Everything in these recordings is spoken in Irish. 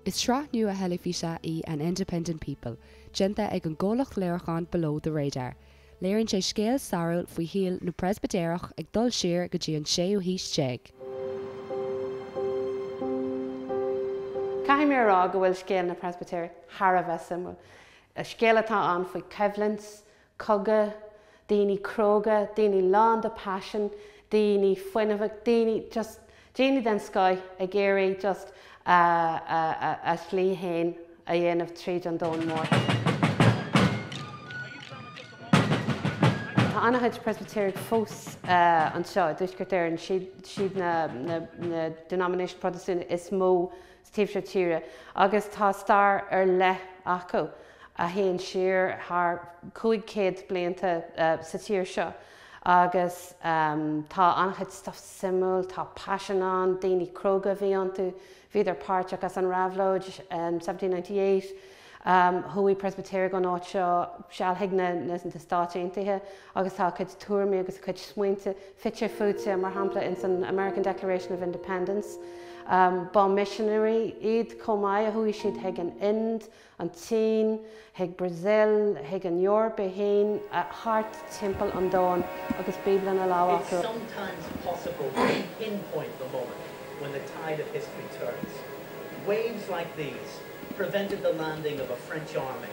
Is sraith nua theilifíse í An Independent People, déanta ag an gcomhlacht léiriúcháin Below the Radar. Léiríonn sé scéal stairiúil faoi shaol na bPreispitéireach ag dul siar go dtí an séú haois déag. Caithfidh mé a rá go bhfuil scéal na bPreispitéireach thar a bheith suimiúil. Scéal atá ann faoi choimhlint, cogadh, daoine cróga, daoine lán de paisean, daoine fuinneamhach, daoine just, daoine den scoith ag iarraidh just a, a, a, a slí fhéin a dhéanamh tríd an domhan mór. Tá an-chuid Preispitéirigh fós anseo i dTuaisceart Éireann, siad na, na, na denomination Protastúnach is mó sa taobh seo tíre agus tá stair ar leith acu a théann siar thar 500 blianta sa tír seo agus tá an-chuid stuff suimiúil, tá paisean ann, daoine cróga a bhí iontu, bhíodar páirteach as an réabhlóid in 1798. Chuaigh Preispitéirigh ón áit seo seal chuig na Stáit Aontaithe agus tá a gcuid tuairimí agus a gcuid smaointe fite fuaite, mar shampla, ins an American Declaration of Independence. Ba missionary iad chomh maith, chuaigh siad chuig an Ind, an tSín, chuig Brazil, chuig an Eoraip é féin, thart timpeall an domhain agus Bíobla ina lámh It's acu. sometimes possible to pinpoint the moment when the tide of history turns. Waves like these prevented the landing of a French army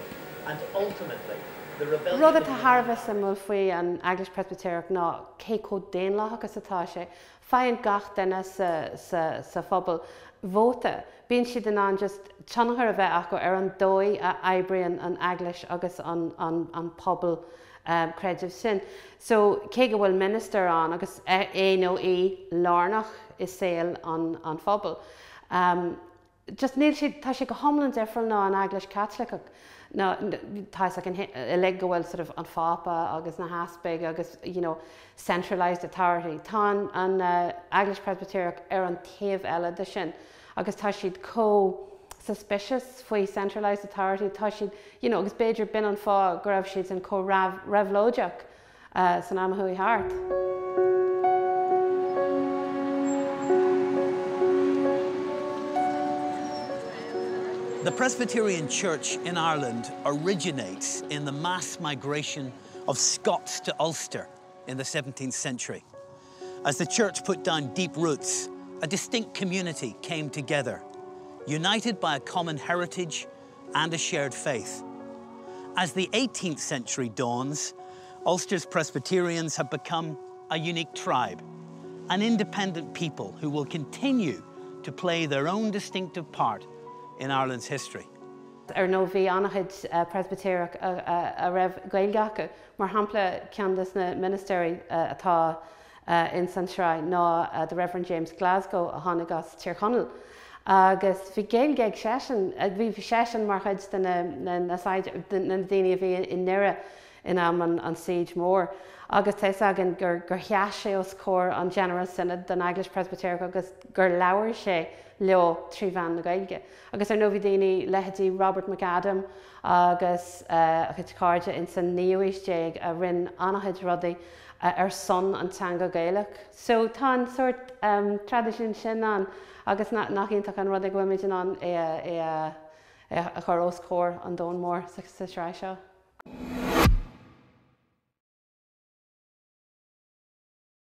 and ultimately the rebellion Rud of atá thar a the bheith suimiúil faoi an Eaglais Preispitéireach ná cé chomh daonlathach is atá sé. Faigheann gach duine sa phobal vóta. Bíonn siad in ann just tionchar a bheith acu ar an dóigh a oibríonn an Eaglais agus an pobal creidimh sin. So cé go bhfuil ministir ann agus é nó í lárnach i saol an phobail, just níl sé, tá sé go hiomlán difriúil ná an Eaglais Chaitliceach ná tá fhios againn uilig go bhfuil sort of an Phápa agus na heaspaig agus you know centralised authority. Tá an an Eaglais Preispitéireach ar an taobh eile de sin agus tá siad chomh suspicious faoi centralised authority, tá siad you know agus b'fhéidir b'in an fáth go raibh siadsan chomh réabhlóideach san am a chuaigh thart. The Presbyterian Church in Ireland originates in the mass migration of Scots to Ulster in the 17th century. As the church put down deep roots, a distinct community came together, united by a common heritage and a shared faith. As the 18th century dawns, Ulster's Presbyterians have become a unique tribe, an independent people who will continue to play their own distinctive part in Ireland's history. Ar ndóigh bhí an-chuid Preispitéireach a raibh Gaeilge acu. Mar shampla, ceann de na ministéirí atá ins an tsraith ná The Reverend James Glasgow a tháinig as Tír Chonaill agus bhí Gaeilge ag seisean, bhí seisean mar chuid de na na daoine a bhí i nDoire in am an Siege Mór agus tá fhios againn gur gur sheas sé os comhair an General Synod den Eaglais Preispitéireach agus gur labhair sé leo trí mheán na Gaeilge. Agus ar ndóigh bhí daoine, leithéidí Robert McAdam agus a chuid cairde ins an naoú haois déag a rinn an-chuid rudaí ar son an teanga Gaelach. So tá an sórt traidisiún sin ann agus nach iontach an rud é go bhfuilimid in ann é a chur os comhair an domhain mór sa sraith seo.